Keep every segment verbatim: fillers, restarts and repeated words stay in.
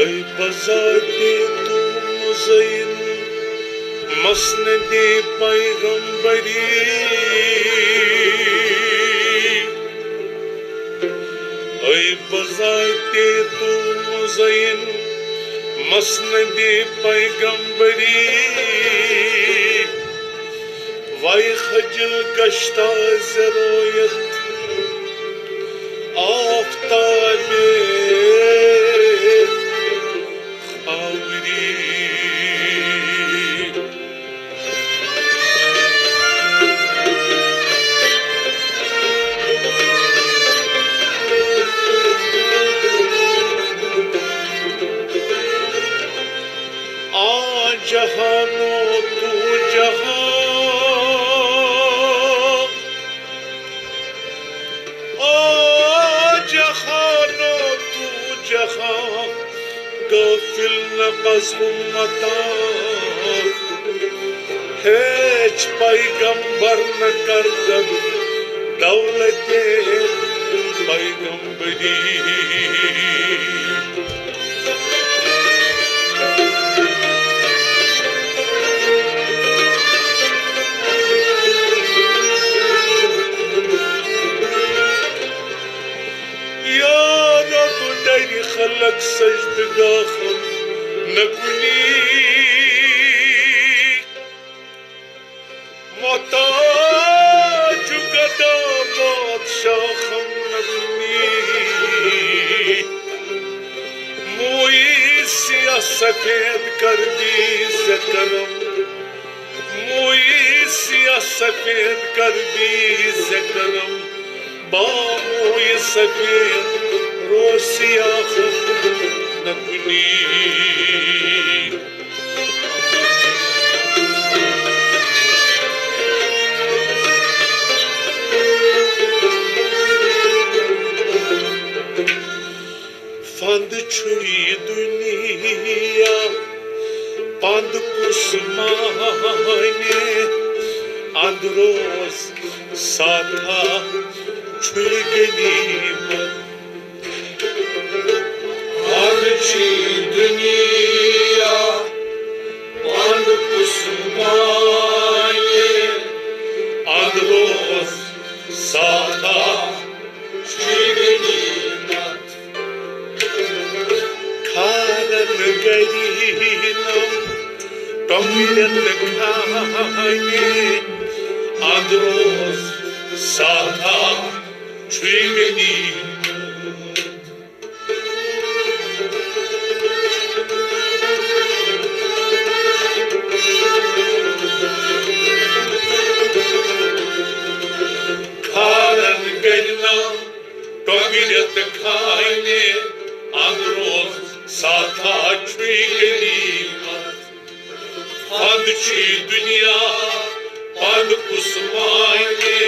A بذاتِ تو مزین مسندِ پیغمبری، A بذاتِ تو مزین مسندِ پیغمبری، Y خجل گشتہ ز رویت آفتابِ خاوری۔ آ جہانو تو جہان، آ جہانو تو جہان، غافل نہ از امتاں۔ ہیچ پیغمبر نہ کردن دولتِ پیغمبری۔ یا رب، دَرِ خلق سجدگاہن نہ کُنی، محتاج گدا بادشاہن نہ کُنی۔ مویی سیاہ سفید کر دی ز کرم، مویی سیاہ سفید کر دی ز کرم، با موی سفید رو سیاہ نکنی۔ پند چھُ یہِ دُنیا، پند کُس مانہِ، اندروز ساتھا چھُ یہِ غنیمت۔ پند چھُ یہِ دُنیا، پند کُس مانہِ، اندروز ساتھا چھُ یہِ غنیمت۔ کھارن گرینم ٹۄنگرٮ۪ن کھانہِ، اندروز ساتھا چھُے غنیمت۔ کھارن گرینم ٹۄنگرٮ۪ن کھانہِ، اندروز ساتھا چھُے غنیمت۔ پند چھُے دُنیا، پند کُس مانہِ۔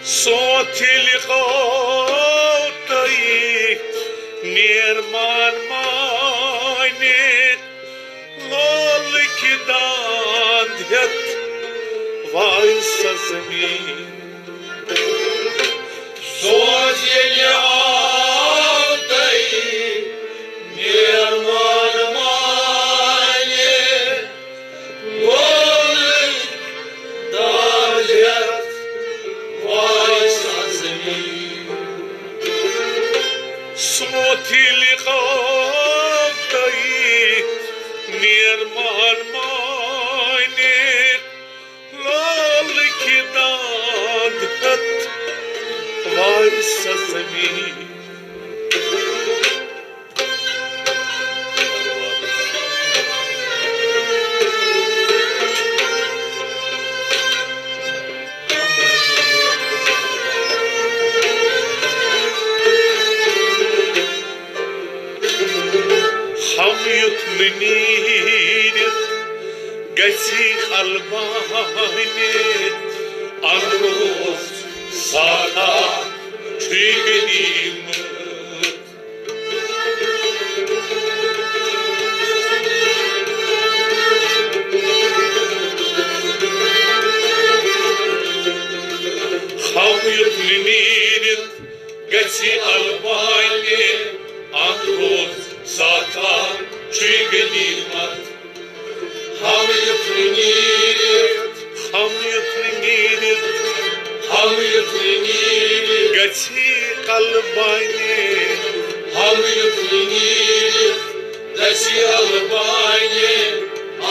سونٛتھ ییٚلہِ آو تۄہہِ نیرمان مانہِ، لولٕکۍ داند ہٮ۪تھ وایہِ سۄ زٔمیٖن۔ سونٛتھ ییٚلہِ آو تۄہہِ نیرمان مانہِ، لولٕکۍ داند ہٮ۪تھ وایہِ سۄ سونٛتھ ییٚلہِ آو تۄہہِ نیر مہربانہِ، لالہٕ کہِ داند ہٮ۪تھ وارِ سۄ زٔمیٖن۔ ہم یُتھ نہٕ نیٖرِتھ گژھی البانہِ، اندروس سادہ چھُے غنیٖمت۔ ہم یُتھ نہٕ نیٖرِتھ گژھِ البانہِ، اندروس سادہ چھُے غنیٖمت۔ ہم یُتھ نہٕ نیٖرِتھ، ہم یُتھ نہٕ نیٖرِتھ، ہم یُتھ نہٕ نیٖرِتھ گژھی البانہِ، ہم یُتھ نہٕ نیٖرِتھ گژھی البانہِ،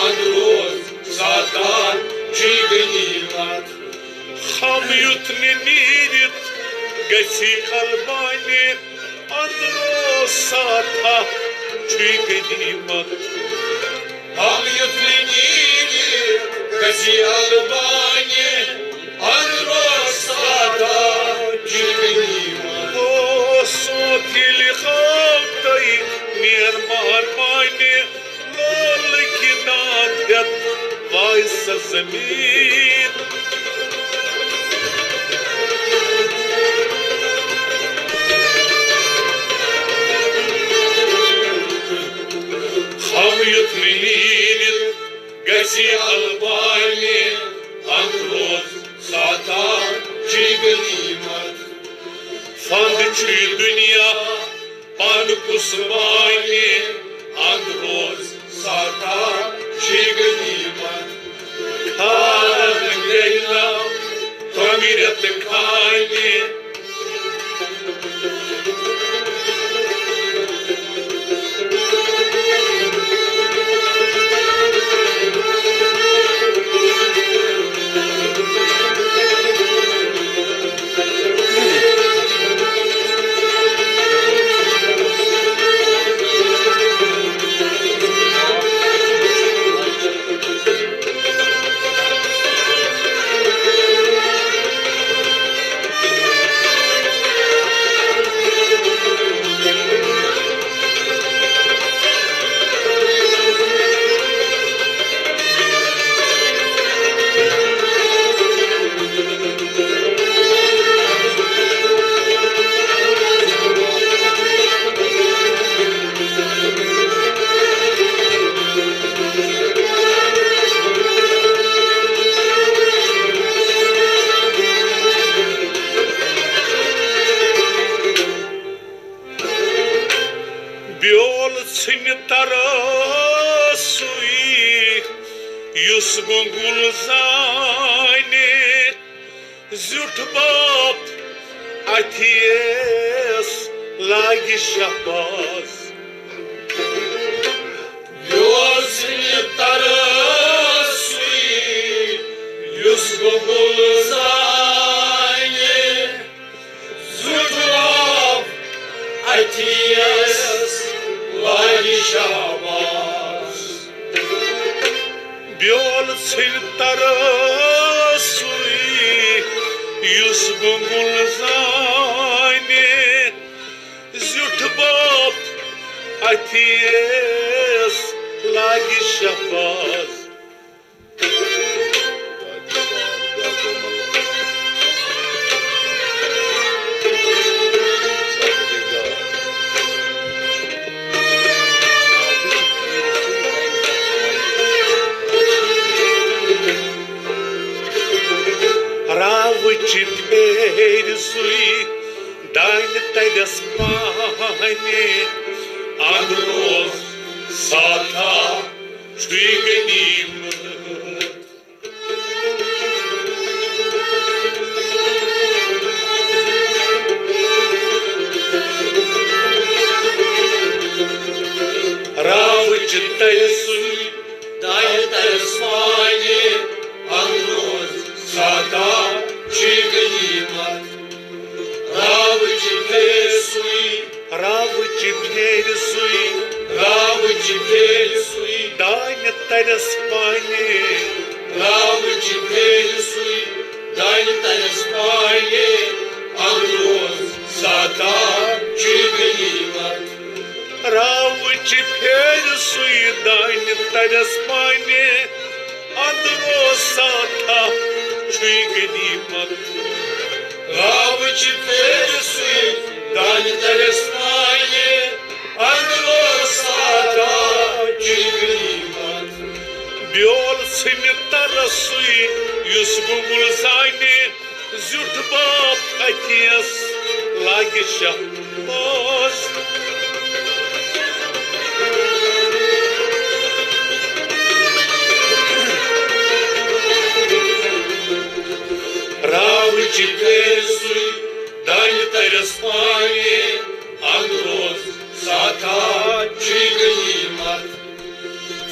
اندروس سادہ چھُے غنیٖمت۔ ہم یُتھ نہٕ نیٖرِتھ گژھی البانہِ، اندروس سادہ چھُے غنیٖمت۔ ہم یُتھ نہٕ نیٖرِتھ گژھی البانہِ، اندروس سادہ چھُے غنیٖمت۔ او سونٛتھ ییٚلہِ آو تۄہہِ نیر مہربانہِ، لولہٕ کہِ داند ہٮ۪تھ وارِ سۄ زٔمیٖن۔ ہم یُتھ نہٕ نیٖرِتھ گژھِ البانہِ، اندروس سادہ چھُے غنیٖمت۔ فند چھُے دُنیا پانہٕ کُس مانہِ، اندروس سادہ چھُے غنیٖمت۔ کھارن گٔے نہ تۄمہِ رٮ۪تہٕ کھانہِ۔ بیول ژھٕنہِ ترٲسٕے یُس گۄنٛگُل زانہِ، زیُٹھ باپ اَتھِ یَس لاگہِ شہباز۔ بیول ژھٕنہِ ترٲسٕے یُس گۄنٛگُل زانہِ، زُٹھراو اَتھِ یَس لاگہِ شہباز۔ بیول ژھٕنہِ ترٲسٕے یُس گۄنٛگُل زانہِ، زیُٹھ باپ اَتھِ یَس لاگہِ شہباز۔ راوٕچہِ پھیرِ سُے دانہِ تَلٮ۪س پانہِ، اَنٛدروز سادھا چھُے غنیٖمت۔ چھِ تٔرۍ سُے، دانہِ ترس پانہِ، اندروز ساتا چھُے غنیمت۔ راوٕ چھِ پھیرِ سُے، راوٕ چھِ پھیرِ سُے، راوٕ چھِ پھیرِ سُے، دانہِ ترس پانہِ۔ راوٕ چھِ پھیرِ سُے، دانہِ ترس پانہِ، اندروز ساتا چھُے غنیمت۔ راوٕ چھِ پھیرِ سُے، دانہِ ترس پانہِ، اندروز ساتا چھُے غنیمت۔ راوٕ چھِ پھیرِ سُے، دانہِ ترس پانہِ، اندروز ساتا چھُے غنیمت۔ بیول ژھٕنہِ ترس سُے، یُس گوٚمُل زانہِ، زیُٹھ باپ اتھیس لاگہِ شاہ پوز۔ راوٕ چھِ پھیرِ سُے، دانہِ ترس پانہِ، اندروز ساتا چھُے غنیمت۔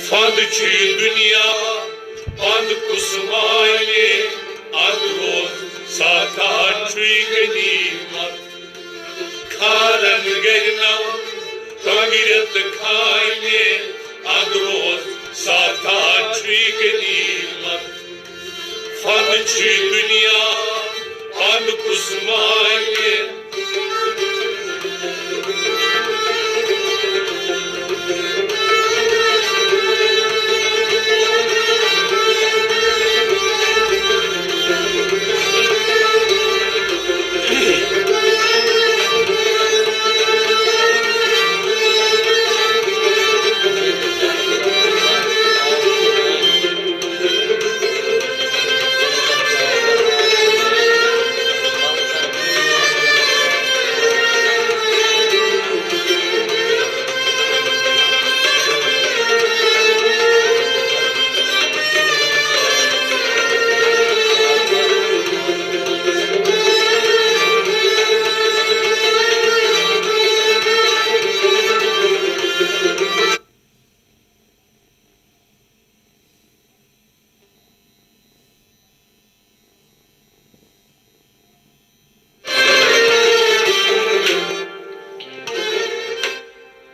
فند چھُے دُنیا، پند کُس مانہِ، اندروز ساتا چھُے غنیمت۔ کھارن گرِ نو کانٛگرِ تہٕ کھانہِ، اندروز ساتا چھُے غنیمت۔ فن چھُے دُنیا، فن کُس مانہِ۔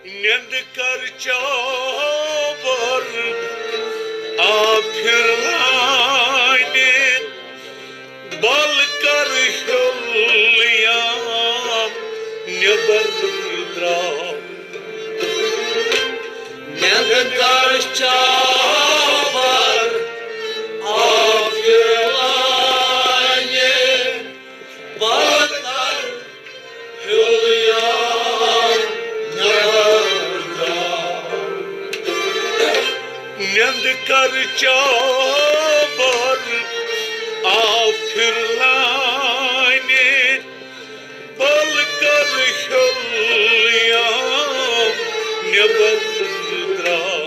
نیٚنٛدٕ کر چاوَر آ پھِرلانے، بل کر ہیوٚلیام نیٚبر درٛاو۔ نیٚنٛدٕ کر چاوَر آ پھِرلانے، بل کر ہیوٚلیام نیٚبر درٛاو۔ نیٚنٛدٕ کر چاوَر آ پھِرلانے، بل کر ہیوٚلیام نیٚبر درٛاو۔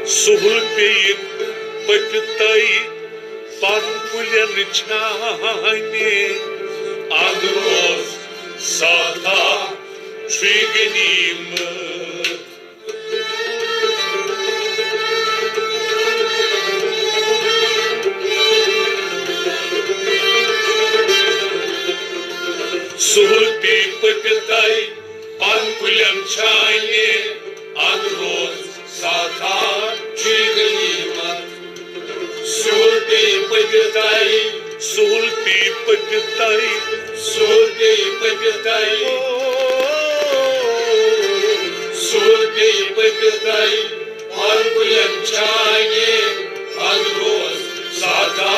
سُہُل پیٚیہِ پٔپِتَے پَن کُلٮ۪ن چھانہِ، اَنٛدروز ساتھا چھُے غنیٖمہٕ۔ سُہُل پیٚیہِ پٔپِتَے پَن کُلٮ۪ن چھانہِ، اَنٛدروز ساتھا چھُے غنیٖمت۔ سُہُل پیٚیہِ پٔپِتَے، سُہُل پیٚیہِ پٔپِتَے، سُہُل پیٚیہِ پٔپِتَے، سُہُل پیٚیہِ پٔپِتَے، پَن کُلٮ۪ن چھانہِ، اَنٛدروز ساتھا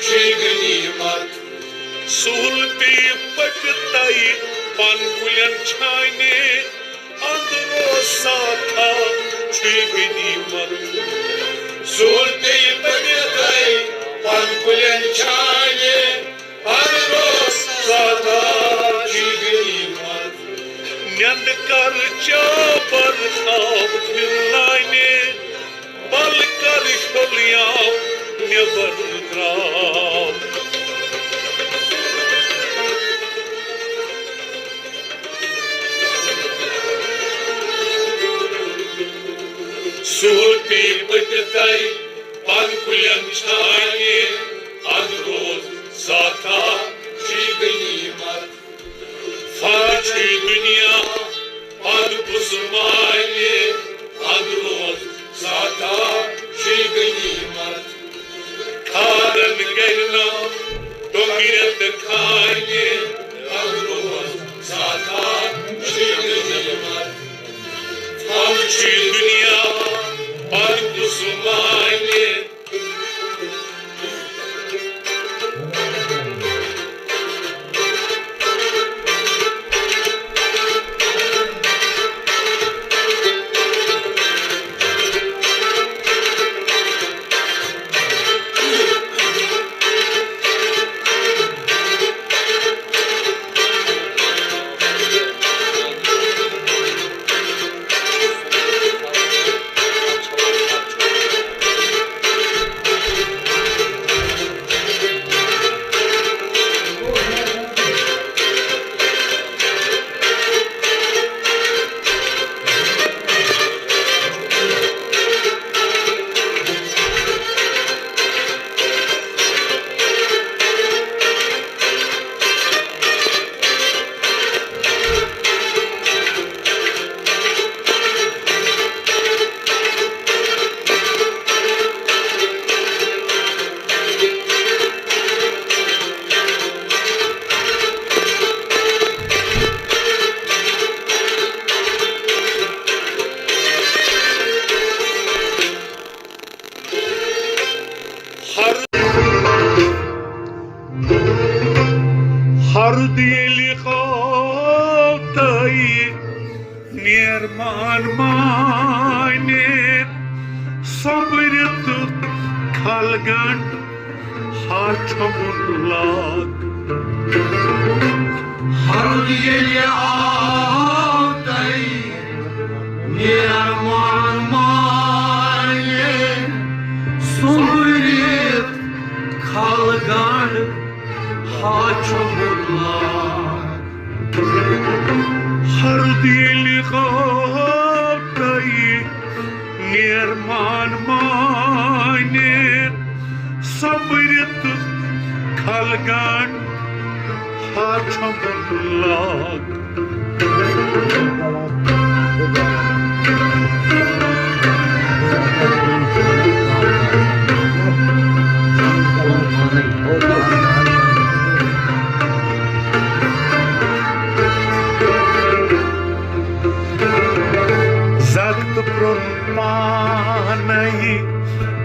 چھُے غنیٖمت۔ سُہُل پیٚیہِ پٔپِتَے، پَن کُلٮ۪ن چھانہِ، اَنٛدروز ساتھا چھُے غنیٖمت۔ سُہُل پیٚیہِ پٔپِتَے، پَن کُلٮ۪ن چھانہِ، اَنٛدروز ساتھا چھُے غنیٖمت۔ نیٚنٛدٕ کر چابر خواب پھرناونہِ، بل کر شولیاو نیبر درٛاو۔ سُل پی پٔتہِ تَے پن کُلٮ۪ن چھانہِ، اَدٕ روز ساتھا شی غنیمت۔ فاش دنیا پد پسمانہِ، اَدٕ روز ساتھا شی غنیمت۔ کھارن گرِ نہ ٹۄنگرِ تہٕ کھانہِ، اَدٕ روز ساتھا شی غنیمت۔ فاش دنیا پد پسمانہِ۔ ہر، ہر ییٚلہِ آو تۄہہِ نیرمان مانہِ، سۄمبرِتھ کھل گنڈ ہاچھمُن لاگ۔ ہر ییٚلہِ آو تۄہہِ نیرمان مانہِ، سۄمبرِتھ کھل گنڈ ہاچھمُن لاگ۔ ہر ییٚلہِ آو تۄہہِ نیرمان مانہِ، سۄمبرِتھ کھل گنڈ ہاچھمُن لاگ۔ زکت پرٛون پانے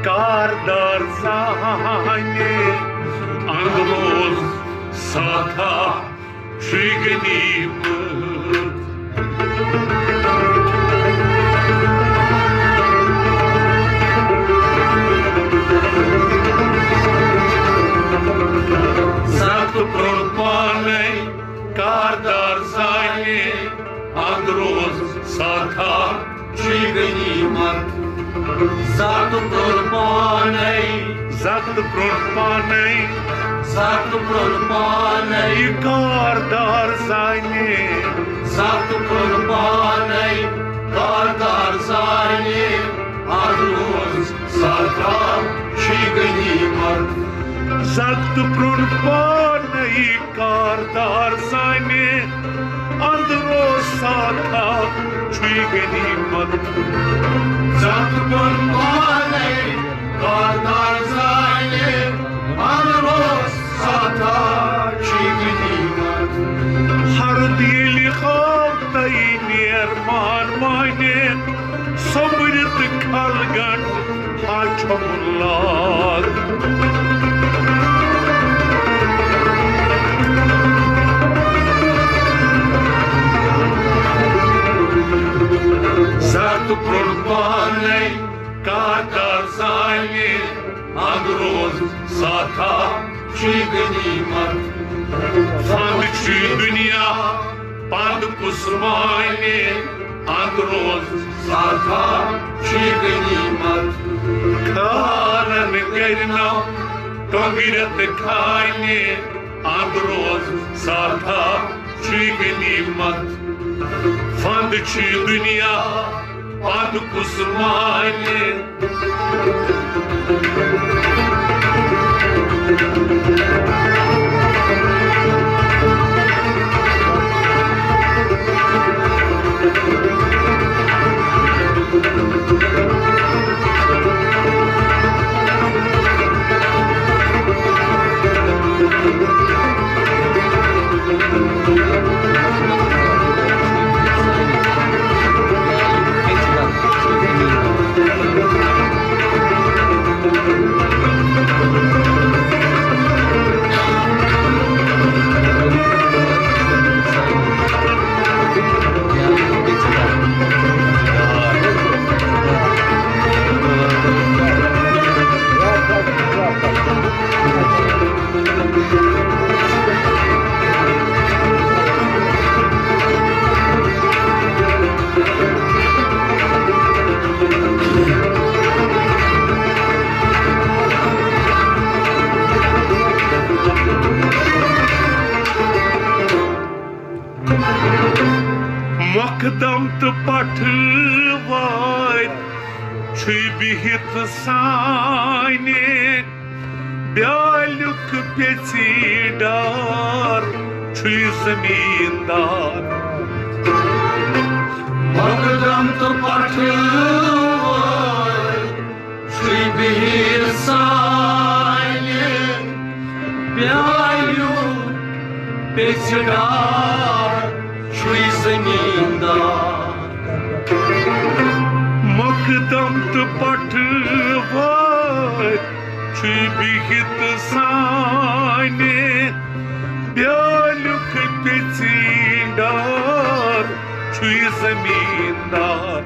کاردار زانہِ، اندروز ساتھا چھُے غنیمت۔ زکت پرٛون پانے کاردار زانہِ، اندروز ساتھا چھُے غنیمت۔ زکت پرٛون پانے، زکت پرٛون پانے، زکت پرٛون پانے، یہِ کاردار زانہِ۔ زکت پرٛون پانے کاردار زانہِ، اندروز ساتھا چھُے غنیمت۔ زکت پرٛون پانے کاردار زانہِ، اندروز ساتھا چھُے غنیمت۔ زکت پرٛون پانے کاردار زانہِ، اندروز ساتھا چھُے غنیمت۔ ہر ییٚلہِ آو تۄہہِ نیرمان مانہِ، سۄمبرِتھ کھل گنڈ ہاچھمُن لاگ۔ زکت پرٛون پانے کاردار زانہِ، اندروز ساتھا چھُے غنیمت۔ فند چھُے دنیا پند سمانہِ اندروز ساتھا چھُے غنیمت۔ کھارن گرِ نم ٹۄنٛگرِ تہٕ کھانہِ اندروز ساتھا چھُے غنیمت۔ فند چھُے دُنیا پتہٕ کُس مانہِ؟ مۄکھدم تہٕ پٹھہٕ وٲرۍ چھُے بِہِتھ سانہِ، بیٛالیُک پیٚژِ ڈار چھُے زٔمیٖندار۔ مۄکھدم تہٕ پٹھہٕ وٲرۍ چھُے بِہِتھ سانہِ، بیٛالیُک پیٚژِ ڈار چھُے زٔمیٖندار۔ مۄکھدم تہٕ پٹھہٕ وٲرۍ چھُے بِہِتھ سانہِ، بیٛالیُک پیٚژِ ڈار چھُے زٔمیٖندار۔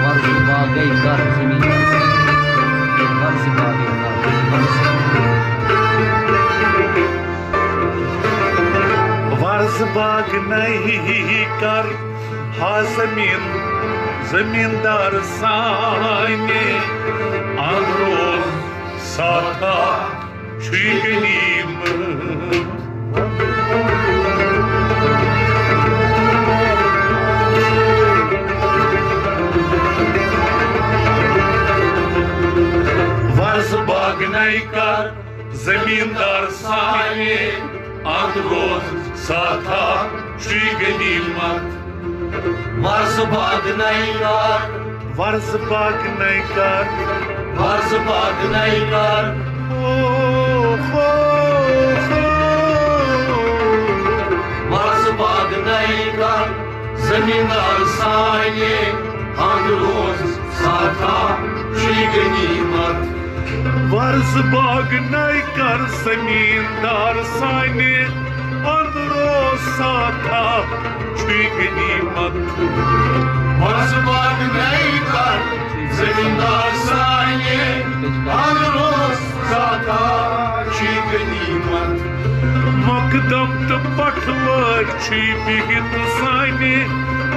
وۄرزٕ باغے کر زٔمیٖنَس، وۄرزٕ باغے کر، وۄرزٕ باغ نَے کر، ہا زٔمیٖن، زٔمیٖندار سانہِ، اندروز ساتھا چھُے غنیٖمت۔ وۄرزٕ باغ نَے کر زٔمیٖندار سانہِ، اندروز ساتھا چھُے غنیٖمت۔ وۄرزٕ باغ نَے کر، وۄرزٕ باغ نَے کر، وۄرزٕ باغ نَے کر۔ او، او، او۔ وۄرزٕ باغ نَے کر، زٔمیٖندار سانہِ، اندروز ساتھا چھُے غنیٖمت۔ وۄرزٕ باغ نَے کر زٔمیٖندار سانہِ، اندروز ساتھا چھُے غنیٖمت۔ وۄرزٕ باغ نَے کر زٔمیٖندار سانہِ، اندروز ساتھا چھُے غنیٖمت۔ مۄکھدم تہٕ پٹھہٕ وٲرۍ چھُے بِہِتھ سانہِ،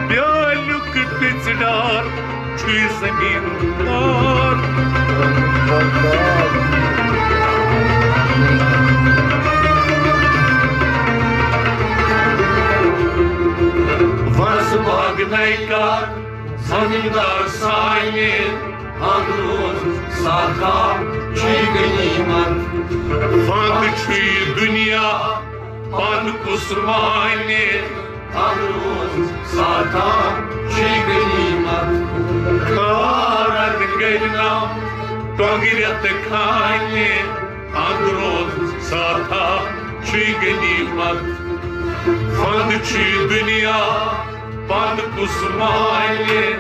بیٛالیُک پیٚژِ ڈار چھُے زٔمیٖندار۔ وۄرزٕ باغ نَے کر زٔمیٖندار سانہِ، اندروز ساتھا چھُے غنیٖمت۔ فند چھُے دُنیا پتہٕ کُس مانہِ، اندروز ساتھا چھُے غنیٖمت۔ کھارن گرِ نم ٹۄنٛگرِ تہٕ کھانہِ، اندروز ساتھا چھُے غنیٖمت۔ فند چھُے دُنیا پتہٕ کُس مانہِ۔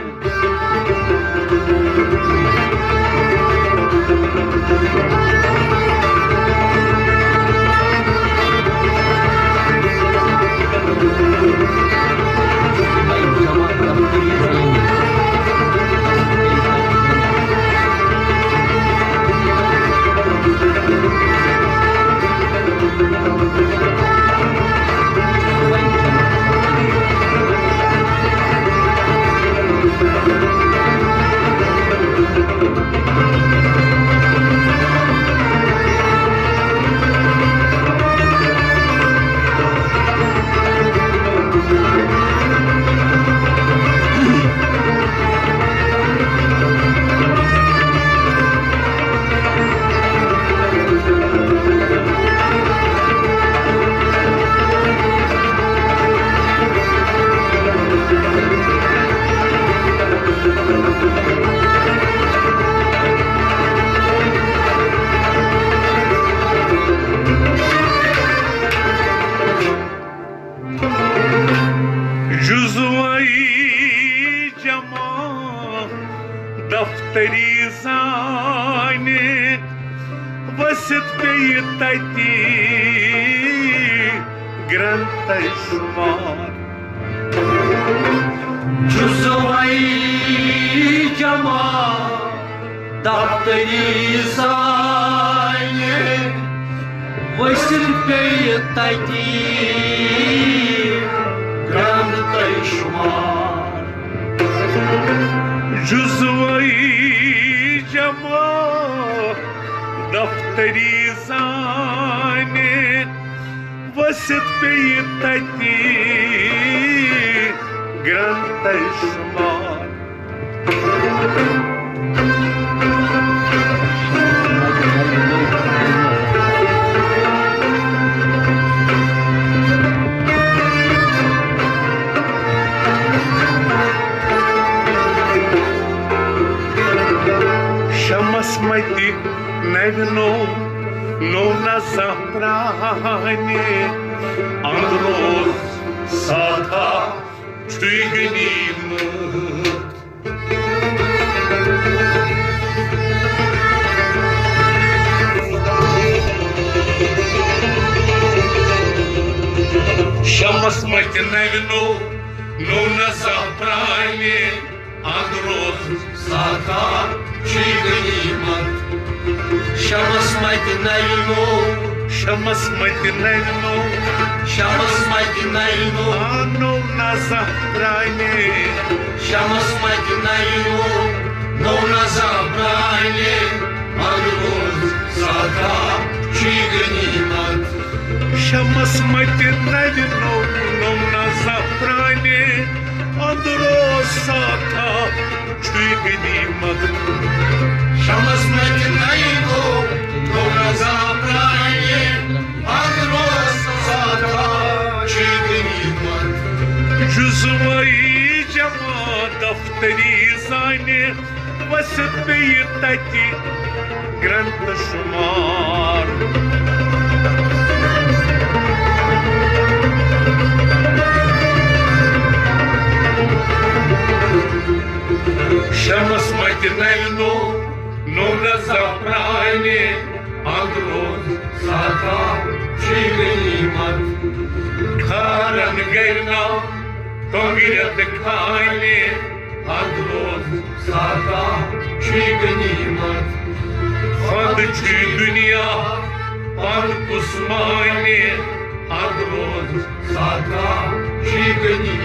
سۭتۍ پیٚیہِ تَتہِ گرٛنتَے شُمار۔ جُزوَے جمع دفتری زانہِ، ؤسِتھ پیٚیہِ تَتہِ گرٛنتَے شُمار۔ جُزوَے جمع دفتری زانہِ، ؤسِتھ پیٚیہِ تَتہِ گرٛنتَے شُمار۔ شمس متہِ نوِ نوٚو، نوٚو نہ زانٛہہ پرٛانہِ۔ اندروز سادھا چھُے غنیمت۔ شمس متہِ نوِ نوٚو، نوٚو نہ زانٛہہ پرٛانہِ۔ اندروز سادھا چھُے غنیمت۔ شمس متہِ نوِ نوٚو۔ شمس متہِ نوِ نوٚو۔ شمس متہِ نوِ نوٚو۔ آ، نوٚو نہ زانٛہہ پرٛانہِ۔ شمس متہِ نوِ نوٚو۔ نوٚو نہ زانٛہہ پرٛانہِ۔ اندروز سادھا چھُے غنیمت۔ شمس متہِ نوِ نوٚو، نوٚو نہ زانٛہہ پرٛانہِ۔ اندروز سادھا چھُے غنیمت۔ شمس متہِ نوِ نوٚو، نوٚو نہ زانٛہہ پرٛانہِ۔ اندروز سادھا چھُے غنیمت۔ جُزوَے جمع دفتری زانہِ، ؤسِتھ پیٚیہِ تَتہِ گرٛنتہٕ شُمار۔ شمس متہِ نوِ نوٚو، نوٚو نہ زانٛہہ پرٛانہِ۔ اندروز سادھا چھُے غنیمت۔ کھارن گرِ ناو کانٛگرِ تہٕ کھانہِ۔ اندروز سادھا چھُے غنیمت۔ پند چھُے دُنیا، پند کُس مانہِ۔ اندروز سادھا چھُے غنیمت۔